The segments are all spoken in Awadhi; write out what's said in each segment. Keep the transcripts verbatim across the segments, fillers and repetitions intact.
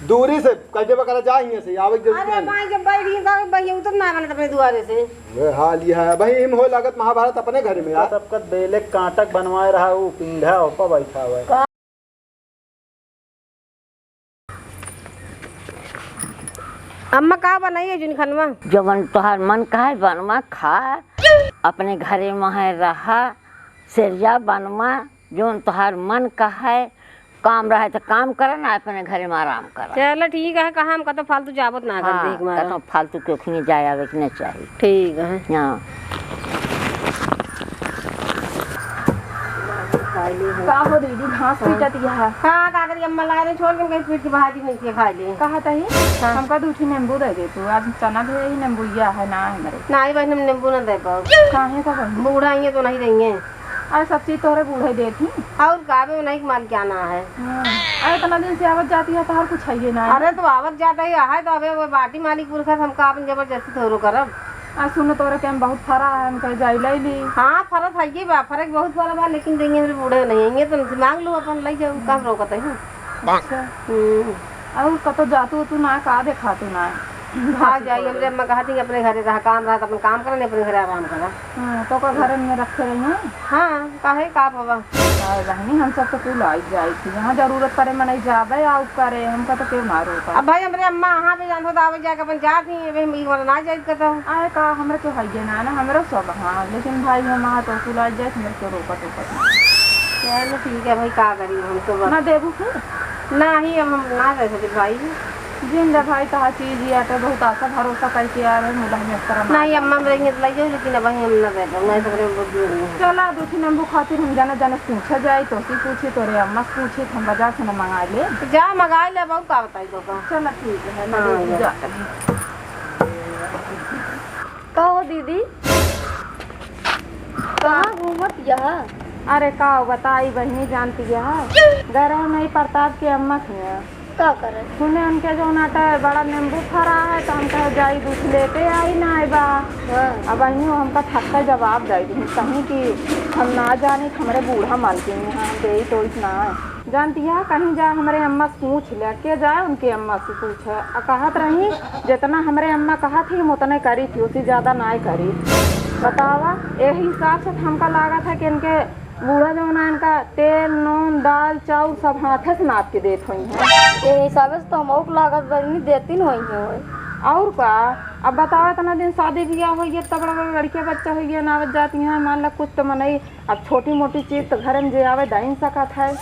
दूरी से कह देबा करा, जा हियां से, आवे के जरूरत अरे नहीं। भाई, जब बैठ गई तो भैया उतर ना बनत अपने दुआरे से। वे हाल ये है भाई, इम हो लागत महाभारत अपने घर में तो यार। सबका बेले कांटक बनवाए रहा, वो पीढ़ा ओपा बैठा हुआ है। अम्मा, का बनाई है जुनखनवा? जवन तोहार मन कहे बनवा खा, अपने घरे में है रहा, सेरिया बनवा, जवन तोहार मन कहे, काम रहे तो काम करा, ना अपने घरे में आराम करा। चलो ठीक है, कहा हम कतो फालतू जाबत ना कर हाँ, देख मारा। कतो फालतू के ओखिने जाए आवे के नहीं चाहिए। ठीक है। हाँ। का हो दीदी, घास पीटत यहा? हाँ, का करी, अम्मा ला रहे, छोड़ के हम कहीं पीट के बहा दी, भैंसिया खा ले। कहा तही, हाँ। हमका दू ठी नींबू दे दे तू, आज चना भी यही नींबूया है ना हमरे। नहीं बहन, हम नींबू ना दे पाओ। काहे का बहन? बूढ़ा ही है तो नहीं देंगे। अरे सब चीज तोहरे बूढ़े देत ही। और का बे, नहीं माल क्या ना है। हाँ। अरे इतना दिन से आवत जाती है, तोहर कुछ है ये ना। अरे तो आवत जाता ही है, तो अबे वो बाटी मालिक पुरखा से हमका अपन जबरदस्ती थोड़ो करब। आ सुन, तोरे के हम बहुत फरा है, हम कहे जाई ले ली। हाँ, फरत है ये बा, फरक बहुत फरा बा, लेकिन देंगे हमरे बूढ़े नहीं है, तो मांग लो अपन, ले जाओ, का रोकत है। अच्छा। हम्म। और कतो जातू तू ना, का देखातू ना? आ जाई, हमरे अम्मा कहती अपने घरे रहा, काम रहा तो अपन काम करा, नहीं अपने घरे आराम करा। हाँ, तो का घर में रखे रही हैं? हाँ, काहे का बाबा? अरे बहनी, हम सब तो कुल आई जाई थी, यहाँ जरूरत पड़े मनई जाबे आउ करे, हमका तो केहू ना रोका। अब भाई हमरे अम्मा वहाँ पे जानत हो तो आवे जाके अपन जात ही, अबे हम ई वाला ना जाइत कतौ। आए का, हमरे तो हइये ना, ना, हमरो सब हाँ, लेकिन भाई हम वहाँ तो कुल आई जाई, हमरे तो रोका टोका ना। चलो ठीक है भाई, का करी हम तो बस। ना देबू फिर? नाही, अब हम ना रह सके भाई। जिंदा भाई, तहा चीज ही आटे, बहुत आशा भरोसा करके आ रहे, मुला हम इस तरह ना नहीं, जाए। अम्मा मेरे यहाँ लग जाओ, लेकिन अब हम ना रह पाऊँ, मैं तो बुद्धि नहीं है। चला, दो तीन नींबू खातिर हम जाना जाना पूछा जाए, तो सी पूछी, तोरे अम्मा से पूछी, हम बाजार से ना मंगा ले। तो जा मंगा ले, अब का बताई तो का। चला, ठीक है, हाँ, मैं जा। जा। का हो दीदी, कहाँ घूमत यह? अरे का बताई बहिनी, जानती है, गरह नहीं प्रताप के अम्मा के यहाँ। का करे? सुने उनके जो नाटे बड़ा नींबू फरा है, तो हम कहे जाई दूध लेते आई ना आए बा। हाँ। अब बहिनी वो हमका ठक्का जवाब दे दी, कहीं कि हम ना जानी, हमरे बूढ़ा मालकिन यहाँ हम देई तो इतना है। जानती है, कहीं जा हमरे अम्मा से पूछ ले, के जाए उनके अम्मा से पूछे। आ कहत रही, जितना हमरे अम्मा कहत ही, हम उतने करी थी, उससे ज्यादा नाय करी। बतावा, यही हिसाब से तो हमका लागत है कि इनके बूढ़ा जौन है, इनका तेल, नून, दाल, चाउर सब हाथे से नाप के देत होई हैं। ये हिसाबे से तो हमहू के लागत बनी देती न होई हैं। और का, अब बतावा, इतना दिन शादी बियाह होई है, इतना बड़ा बड़ा लड़किया बच्चा होई है, नावत जाती हैं, मान ला कुछ तो मनई अब छोटी मोटी चीज तो घर में जे आवे, दइन सकत है।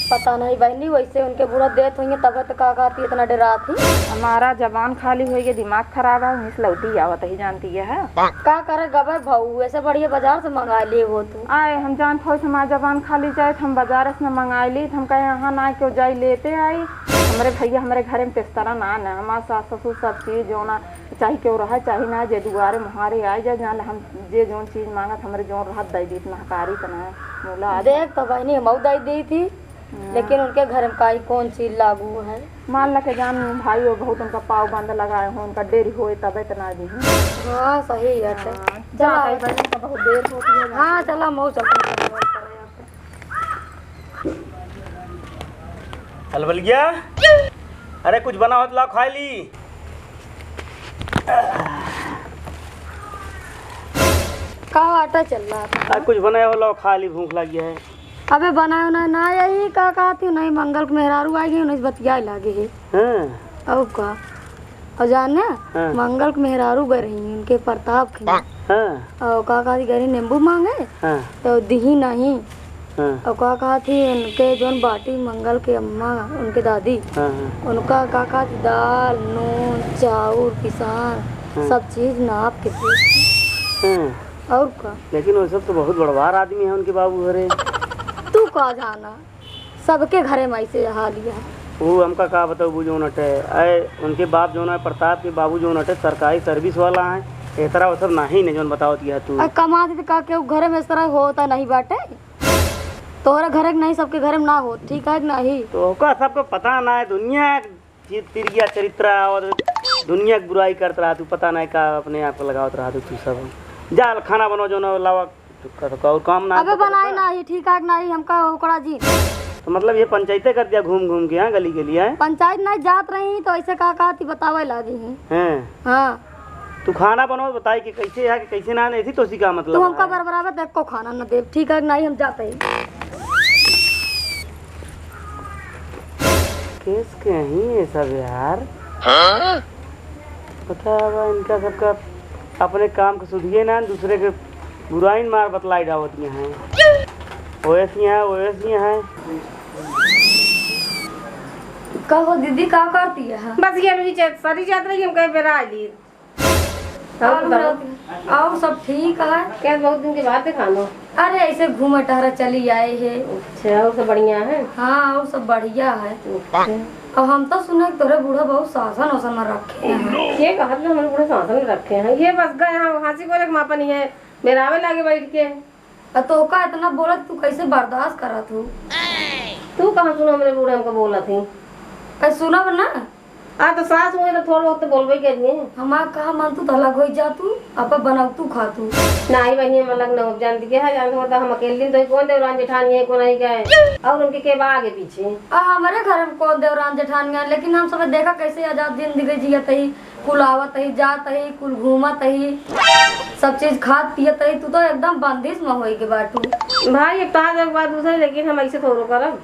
पता नहीं बहनी, वैसे उनके बूढ़ा देत होइहें, तब तो का कहती इतना डरात ही। हमारा जबान खाली होइगे, दिमाग खराब है, उन्हीं से लौटी आवत ही, जानती है। का करे गबे भाऊ, ऐसे बढ़िया बाजार से मंगा लिए हो तू। आए, हम जानत हो हमार जबान खाली जाए, तो हम बाजार से मंगा ली, तो हम कहे यहाँ ना क्यों जाई लेते आई। हमरे भैया हमरे घर में तेस्तरा ना न, हमार सास ससुर सब चीज जो ना चाहे केहू रहे, चाहे ना, जे दुआरे मुहारे आए जाए, जान हम जे जौन चीज मांगत, हमरे जौन रहत, दई दीत, महकारी त ना, मोला आज देख तो बहनी, हमहू दई दी थी, हाँ। लेकिन उनके घर में काई कौन चीज लागू है? मान ला के जान भाई, वो बहुत उनका पाव बंद लगाए हो, उनका देरी होए तबे त ना दी। हाँ, सही है। हाँ, चला, जा भाई, बहनी, तो बहुत देर होती है। हाँ, चला, मऊ चलते हैं। अलबलिया, अरे कुछ बना हो तो लाओ, खाई ली। का आटा चल रहा था? आ, कुछ बनाए हो, लाओ, खा ली, भूख लगी है। अबे बनाए ना, ना यही का कहती हूँ, नहीं मंगल के मेहरारू आ गई, उन्हें बतियाए लागे है। हाँ। और का? और जाने, हाँ। मंगल के मेहरारू गए रही, उनके प्रताप के। हाँ। और का कहती, गए रही नींबू मांगे, हाँ। तो दिही नहीं। हाँ। और का कहती, उनके जौन बाटी मंगल के अम्मा, उनके दादी, हाँ, हाँ। उनका का कहती, दाल, नून, चाउर, पिसान, हाँ। सब चीज नाप के दी। हाँ। और का? लेकिन वो सब तो बहुत बड़वार आदमी है उनके बाबू घरे। तू का जाना? सबके घरे में ऐसे हाल ही है। वो हमका का बताऊ, वो जौन अटे, अय, उनके बाप जौन है, प्रताप के बाबू जौन अटे, सरकारी service वाला है। ए तरह वो सब नाही ने जौन बतावत यह तू। अरे कमात तो का केहू घरे में इस तरह होता नहीं बाटे? तोहरा घरे के नहीं, सबके घरे में ना हो, ठीक है कि नहीं? तो ओका सबको पता ना है, दुनिया के चीज तिरिया चरित्र और दुनिया की बुराई करत रहा तू, पता नहीं का अपने आप को लगावत रहा तू, तू सब। जा खाना बनाओ, जौन लावा। तू का, तो का और काम ना अबे है, तो बनाई का? नाही, ठीक है कि नाही, हमका ओकरा जी। तो मतलब ये पंचायते कर दिया घूम घूम के, हाँ, गली गली, हैं? पंचायत नहीं जात रही तो ऐसे का कहा थी बतावे लागी ही। हैं? हाँ। तू खाना बनाओ, बताई कि कैसे है कि कैसे ना, नहीं थी तो उसी का मतलब तू हमका है। बरबरावे देख को खाना न देब, ठीक है? नहीं हम जाते ही। केस कहीं ये सब यार। हाँ? पता बा इनका सबका अपने काम के सुधिए ना, दूसरे के बुराई मार बतलाई डावत यहाँ। ओएसी हैं, ओएसी हैं। का हो दीदी, का करती है? बस ये अभी चे-, सरी जात रही, हम कहे बेरा आइली। और और बताओ। बताओ, और सब ठीक है? क्या बहुत दिन के बाद देखा लो? अरे ऐसे घूमे टहरे चली आए है। अच्छा, और सब बढ़िया है? हाँ, और सब बढ़िया है। अच्छा। अब हम तो सुने तोरे बूढ़ा बहुत शासन वासन में रखे हैं। ये कहत में हमारे बूढ़ा शासन में रखे हैं? ये बस गए हैं, हंसी बोले के मापा नहीं है, बेरावे लागे बैठ के। आ तोहका इतना बोलत तू कैसे बर्दाश्त करत हो? तू कहाँ सुनो हमरे बूढ़े हमको बोलत ही? अरे सुनब ना। आ तो सास हुए तो थोड़ा बहुत तो बोलबे करिए। हमार कहा मन तू तो अलग हो जा तू, अब बनाऊ तू खा तू। नहीं बहिनी, हम अलग न हो जानती के है, जानते हो तो हम अकेले तो कौन देवरान जेठानी है, कौन आई गए और उनके के बा आगे पीछे। आ हमारे घर में कौन देवरान जेठानी है, लेकिन हम सब देखा कैसे आजाद जिंदगी जियत ही। कुल आवत ही, जात ही, कुल घूमत ही, सब चीज खात पियत ही। तू तो एकदम बंदिश में होई के बाटू। भाई, अब ताज एक बात दूसरे, लेकिन हम ऐसे थोड़ो करब।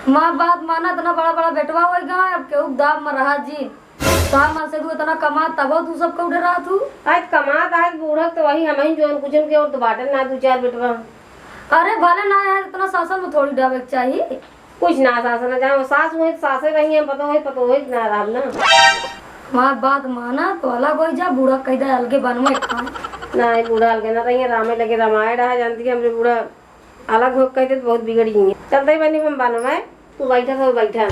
माँ बात माना, इतना बड़ा बड़ा बेटवा होई गवा, अब केहू दाब में रहा जी। साल मन से तू इतना कमा, तबो तू सबके उड़े रहा तू। आज कमात आज बूढ़क तो वही हम ही जोन कुछ के और तो बाटन ना दू चार बेटवा। अरे भले ना यार, इतना शासन में थोड़ी डावे के चाहिए। कुछ ना सास ना जाए, वो सास हुई तो सासे रही हैं, पतो हुई, पतो हुई ना रहब ना। हमार बात माना तो अलग हो जा, बूढ़ा कह दे अलगे बनवे खाए। ना, ये बूढ़ा अलगे ना रही है, रामे लगे रामायण है, जानती है हमरे बूढ़ा अलग हो कह दे तो बहुत बिगड़ गई है। चलते ही बनी हम बनवे, तू बैठा तो बैठा।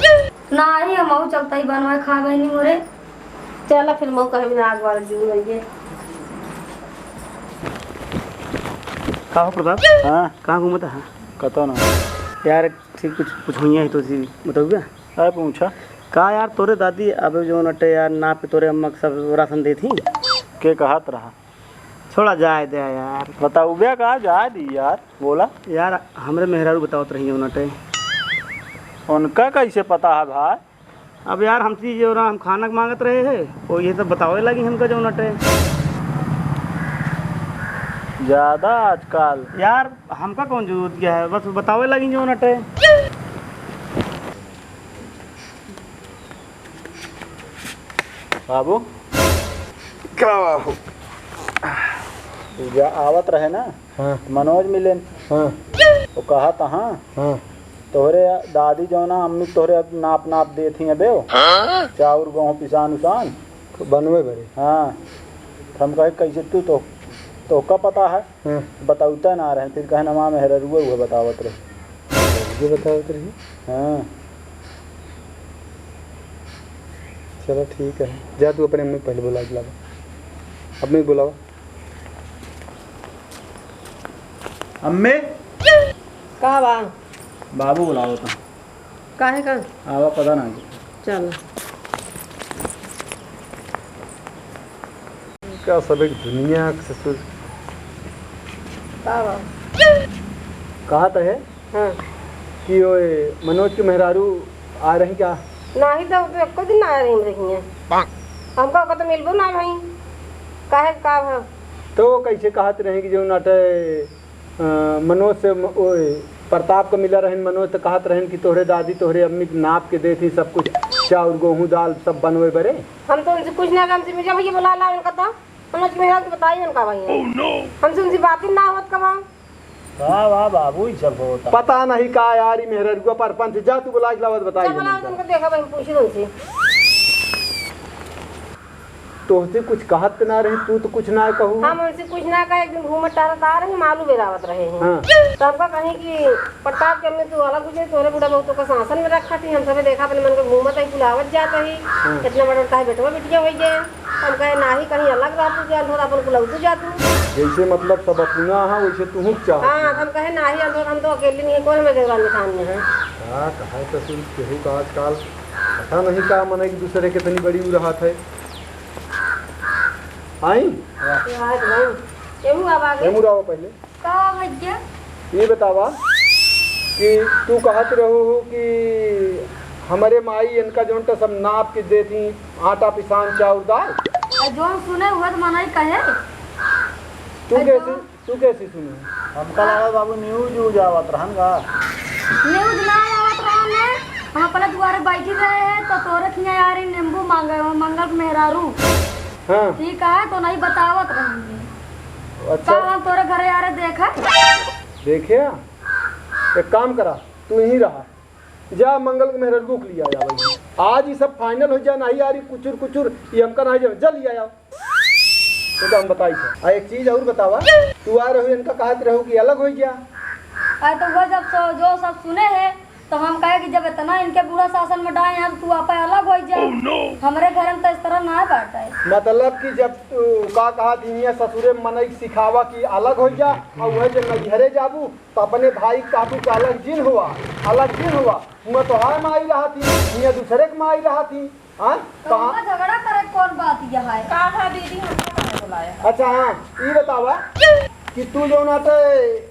ना ही हम चलता ही बनवे खा बहनी मोरे। चला फिर मऊ कहे बिना आग वाला जून रहिए। का हो प्रताप? हाँ। कहाँ घूमत है? कतो ना। यार, ठीक कुछ, कुछ हुइया है तो सी बताऊगा? अरे पूछा। का यार, तोरे दादी अब जो नटे यार, ना पे तोरे अम्मा के सब राशन देत ही? के कहत रहा? छोड़ा, जाए दे यार। बताऊबे का, जाए दी यार, बोला। यार, हमरे मेहरारू बतावत रही जौन नटे। उनका कैसे पता है भाई? अब यार, हमसे जो ना हम खाना मांगत रहे हैं, वो ये सब बतावे लगी हमका जौन नटे। ज्यादा आजकल। यार, हमका कौन जरूरत क्या है, बस बतावे लगी जौन नटे। बाबू। का बाबू? जा आवत रहे ना, हाँ। मनोज मिलेन। हाँ। वो कहा था, हाँ। हाँ। तोहरे दादी जौना अम्मी तोहरे अब नाप, नाप देत ही अबे हो। हाँ? चाउर, गेहूं, पिसान, उसान। बनवे बरे। हाँ। तो हम कहे, "कैसे तू तो, तोहका पता है?" हाँ। बतावता ना रहे, फिर कहे, "नमा मेहररुआ हुआ बतावत रहे।" ये बतावत रही? हाँ। चलो ठीक है, जा तू अपने अम्मी पहले बुला के लावा। अम्मी बुलावा। अम्मी। का बा? बाबू बुलावा तो। काहे का? आवा पता ना। चल। का सब एक दुनिया के ससुर। का बा? कहा तो है हाँ। कि ओए मनोज के मेहरारू आ रही क्या? नाही तो, तो एको दिन ना आ रही रही। हमका ओका तो मिलबो ना भई। काहे का भा? तो कैसे कहत रहे कि जो नाटे अ, मनोज से म-, ओए, प्रताप का मिला रहन, मनोज तो कहत रहन कि तोहरे दादी, तोहरे अम्मी के नाप के देत ही सब कुछ, चाउर, गेहूं, दाल सब बनवे बरे। हम तो उनसे कुछ ना, हमसे मिर्जा भैया बुला ला उनका तो, मनोज के मेहरारू के बताई उनका भैया। हमसे उनसे बात ही ना होत कबा। वाह, वाह, बाबू, ई सब होता। पता नहीं का यार, ई मेहररुआ परपंच, जा तू बुला के लावत, बताई जा बुलाओ उनका। उनको, देखा भाई, पूछ लो उनसे। तोहसे कुछ कहत ना रही, तू तो कुछ ना कहू। हम उनसे कुछ ना कहे, एक दिन घूमत टहरत आ रहे, मालू बेरावत रहे हैं। हाँ। तो हमका कहीं कि प्रताप के अम्मी तू अलग हो जाए, तोरे बूढ़ा बहुत का शासन में रखा थी, हम सबे देखा अपने मन के घूमत ही, कुलावत जात ही। हाँ। इतना बड़ा उनका बेटवा बिटिया हो गए, हम कहे नाही कहीं अलग रह तू, जान थोड़ा अपन कुलऊ तू जा तू। जैसे मतलब सब अपना है, वैसे तू चाह। हाँ, हम कहे नाही, हम तो, हम तो अकेले नहीं है, कोई हमें देवरान जेठान में है। का कहा तो सुन, केहू का आजकल पता नहीं का मन एक दूसरे के तनी बड़ी उड़ाहत है। आई? यार भाई, एमू अब आ गए। एमू आओ पहले। का भैया? ये बतावा, कि तू कहत रहू कि हमरे माई इनका जौन त सब नाप के देती, आटा पिसान, चाउर, दाल। आ जौन सुने उहे त मनई कहे। तू आ कैसे, जौन तू कैसे सुने? हमका लागल बाबू न्यूज व्यूज आवत रहन का? न्यूज ना आवत रहन है, हम अपने दुआरे बैठी रहे हैं तो तोरे खिया आ रही नींबू मांगे, वो मंगल के मेहरारू। हाँ। ठीक है, तो नहीं बतावत रहन। अच्छा। का हम तोरे घरे आ रहे देखा? देखे, एक काम करा, तू यहीं रहा, जा मंगल के मेहररुआ के लिया आवा। आज ई सब फाइनल हो जाए, नहीं आ रही कुचुर कुचुर, ये हमका नहीं जाए, जा लिया आवा। तो हम बताई थे। आ एक चीज और बतावा, तू आ रहो इनका कहत रहो कि अलग हो गया। अरे तो वो जब सो, जो सब सुने हैं तो हम कहे कि जब इतना इनके बुरा शासन में डाए हैं, अब तू आपे अलग हो जा। Oh, no! हमरे घर में तो इस तरह ना बाटे। मतलब कि जब तू का कहा थी, हियां ससुरे में मनई के सिखावा कि अलग हो जा, और वह जब नैहरे जाबू तो अपने भाई का तू का अलग जिन हुआ, अलग जिन हुआ। हुआ तो हाय माई रहा थी, हियां दूसरे के माई रहा थी। हाँ? तो कहाँ? उनका झगड़ा करे कौन बात यह है? का है दीदी, हमको काहे बुलाया है? अच्छा हाँ, ई बतावा कि तू जौन आटे, अ,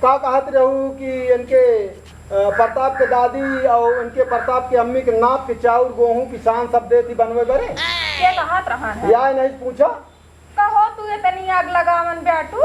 का कहत रहू कि इनके, अ, प्रताप के दादी और इनके प्रताप के अम्मी के नाप के चाउर, गोहूँ, पिसान सब देती बनवे बरे? के कहत रहन है? या नहीं पूछा? कहो तू इतनी आग लगावन बेटू?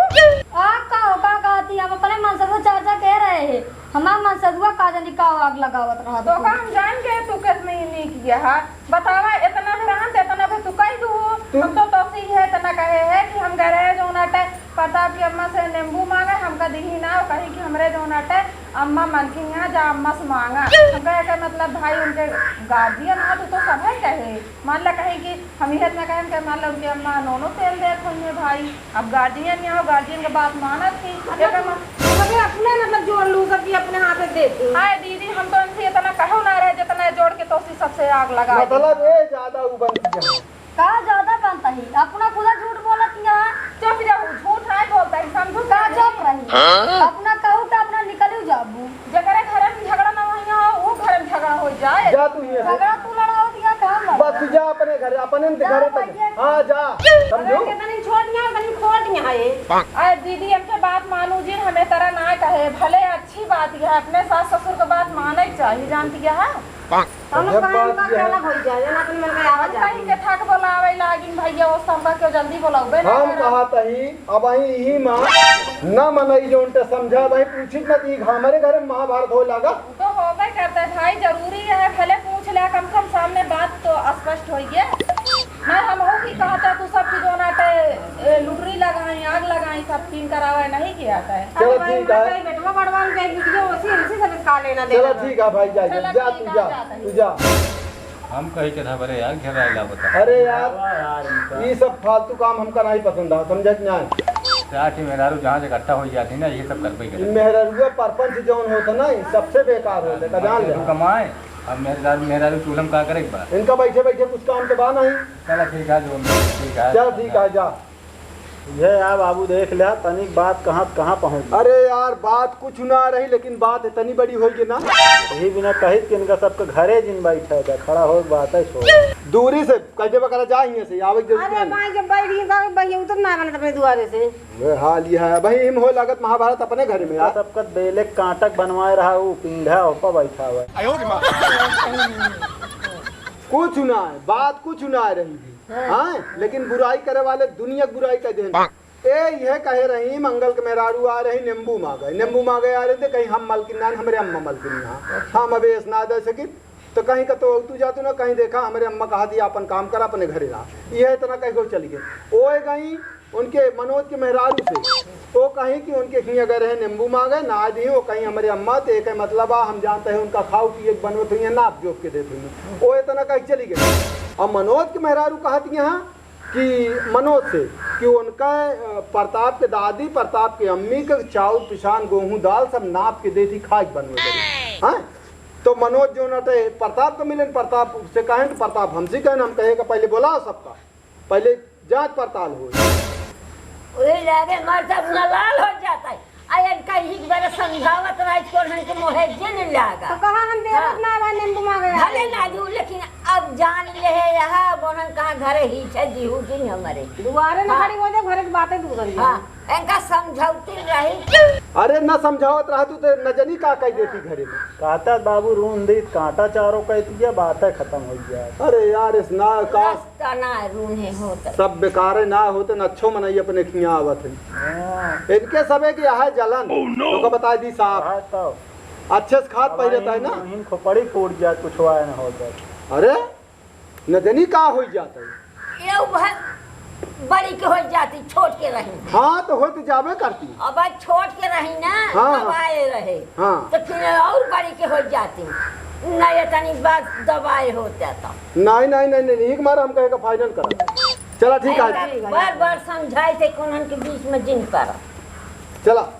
आग का हो, का कहती? हम अपने मन से तो चर्चा कह रहे हैं। हमार मनसदुआ का जानी का आग लगावत रहा तो तू। का हम जान गए तू किस महीने की है? बतावा, इतना भी रहन त इतना भी तू कह दू। तू हम तो तोसी है इतना कहे है कि हम गए रहे जौन अटे प्रताप की अम्मा से नींबू मांगे, हमका दिही ना, वो कही कि हमरे जौन अटे अम्मा मनकी यहाँ जा अम्मा से मांगा। हम कहे के मतलब भाई उनके गार्जियन है, तू तो सभे कहे। मान ला कहीं कि हम इहे इतना कहेन कि मान ला उनके अम्मा नोनो तेल देत होइहे भाई, अब गार्जियन यहाँ हो, गार्जियन के बात मानत ही। मतलब एकर तू, मत- तू कभी अपने मतलब जोड़ लू सब कि अपने हाथ से देती। हाय दीदी, हम तो इनसे इतना कहो ना रहे जितना जोड़ के तोसी सबसे आग लगा दी। मतलब ए ज्यादा उ बनती है। का ज्यादा बनता ही? अपना खुदा झूठ बोलत यहाँ। चुप रहो, झूठ नहीं बोलता ही, समझू का क्या? चुप रही? हाँ? अपना कहू तो अपना निकलू जाबू। जेकरे घरे में झगड़ा ना होइया हो, वो घरे में झगड़ा हो जाए। जा तू यहाँ से। झगड़ा तू लड़ाओ दिया काम लड़ा। बस तू जा अपने घर, अपने जा घरे तक। भैया। हाँ, जा। समझू? अरे, कितनी छोट यहाँ, कितनी खोट यहाँ है। अरे दीदी, इनके बात मानू जी, हमें तरह ना कहे, भले अच्छी बात है, अपने सास ससुर के बात माने के चाहिए, जानती है? हम लोग अरे कहें बात उनका यह है। अलग हो जाए, ना अपने मन का आवा हम जाए। कहीं के थाक बोलावे लागिन भैया, वो सब हमका क्यों जल्दी बोलावे ना हम करा। कहा तही, अब आई यही माँ, ना मनई जो उनके समझा, भाई पूछित ना थी, हमरे घर में महाभारत हो लागा। तो होबे करता है भाई, जरूरी है, भले पूछ ले, कम से कम सामने बात तो स्पष्ट होइए। ना हम हो की कहता तू सब चीजों ना ते, ए, लुगरी लगाई, आग लगाई, सब तीन करावे नहीं किया था। चलो अरे भाई, ठीक है। उनका कहीं बेटवा बड़वा उनका एक वीडियो उसी, उसी से का लेना देना चलो था। ठीक है भाई, जा, चलो जा, ठीक तू है, जा, जाता है। तू जा। हम कही के था, बरे यार, घेराइला बता। अरे यार, आवा यार, इनका। ये सब फालतू काम हमका नहीं पसंद आ, समझे कि नहीं? चार ठे मेहरारू जहाँ से इकट्ठा हो जाती ना, ये सब करबे करे। मेहरारुआ परपंच जौन होता ना, ये सबसे बेकार होता, का जान ले। तू कमाए, अब मेहरारू, मेहरारू चूल्हा में का करे एक बार? इनका बैठे बैठे कुछ काम के बा नहीं। चलो ठीक है, जो ठीक है। चल ठीक है, जा। ये यार बाबू देख लिया, तनिक बात कहाँ, कहाँ पहुँच गई। अरे यार, बात कुछ ना रही, लेकिन बात इतनी बड़ी होई कि ना। यही बिना कहित कि इनका सबके घरे जिन बैठे जा, खड़ा हो, बात है छोड़। दूरी से कह देबा करा, जा हियां से, आवे के जरूरत अरे नहीं। भाई, जब बैठ गई, तब भैया उतर ना बनत अपने दुआरे से। वे हाल यह है भाई, हिम हो लागत महाभारत अपने घर में यार। सबका बेले कांटक बनवाए रहा, वो पिंढा ऊपर बैठा हुआ है। कुछ ना है, बात कुछ ना रही थी। हाँ। हाँ, लेकिन बुराई करे वाले दुनिया के बुराई कर देन। ए, यह कहे रही, मंगल के मेहरारू आ रही, नींबू मांगे, नींबू मांगे आ रहे थे, कहीं हम मलकिन ना, हमरे अम्मा मलकिन ना, हम अबे ऐस ना दे सकित, तो कहीं का तो तू जातू ना, कहीं देखा, हमरे अम्मा कहा थी, अपन काम कर, अपने घरे रहा, यह इतना कह के चली गई। ओए गई, उनके मनोज के मेहरारू से, वो कहीं कि उनके हियां गए रहे नींबू मांगे, ना दी, वो कहीं हमरे अम्मा, तो एक मतलब आ, हम जानते हैं उनका खाऊ पिए के बनवत हुई है, नाप जोख के देत हुई है, वो इतना कह के चली गई। अब मनोज के मेहरारू कहत यहाँ, कि मनोज से कि उनका, अ, प्रताप के दादी, प्रताप के अम्मी के चाउर, पिसान, गोहूँ, दाल सब नाप के देती, खाए के बनवे लगे। हाँ? तो मनोज जो नटे प्रताप के मिलन, प्रताप से कहें कि प्रताप हमसे कहें, हम कहे कि पहले बुलाओ सबका, पहले जांच पड़ताल हो। ओए लागे मार सब ना लाल हो जाता है। आ इनका एक बार समझावत रही, कौन है कि मोहे जिन लागा। तो कहा हम देवत हाँ। ना बा नींबू मांगे। भले ना दू, लेकिन अब जान ले है यहाँ उन्हन कहाँ घरे ही छे, जीहू जी हमरे। दुआरे न हाँ। खड़ी होइ जा, घरे की बातें दूर करी। हाँ, इनका समझौती रही। अरे न समझावत रहा तू तो न जनी का कह देती घरे में। कहता बाबू रूंध दी, कांटा चारों कहती है, बातें खत्म होइ गया। अरे यार, इस ना का रास्ता ना रूंधे होत। सब बेकारे ना होते न, अच्छो मनई अपने खिया आवत है। हाँ। इनके सबे की यह जलन। Oh, no। तो का बताई दी साहब। हाँ, तो। अच्छे से खात पहिरत है ना? इनखो पड़ी फूट जात, कुछ हुआ न हो जात। अरे, न जनी का होइ जात है। ये उभर बड़ी के होइ जाती, छोट के रही। हाँ, तो होइ तो जाबे करती। अब आज छोट के रही ना, हाँ, तब हाँ। आए रहे। हाँ। तो फिर और बड़ी के होइ जाती। नहीं, इतनी बात दबाए होते तो। नहीं, नहीं, नहीं, नहीं, एक बार हम कहे का final करा। चला, ठीक है। अरे, बार बार समझाए थे कि उन्हन के बीच में जिन पड़ा। चला।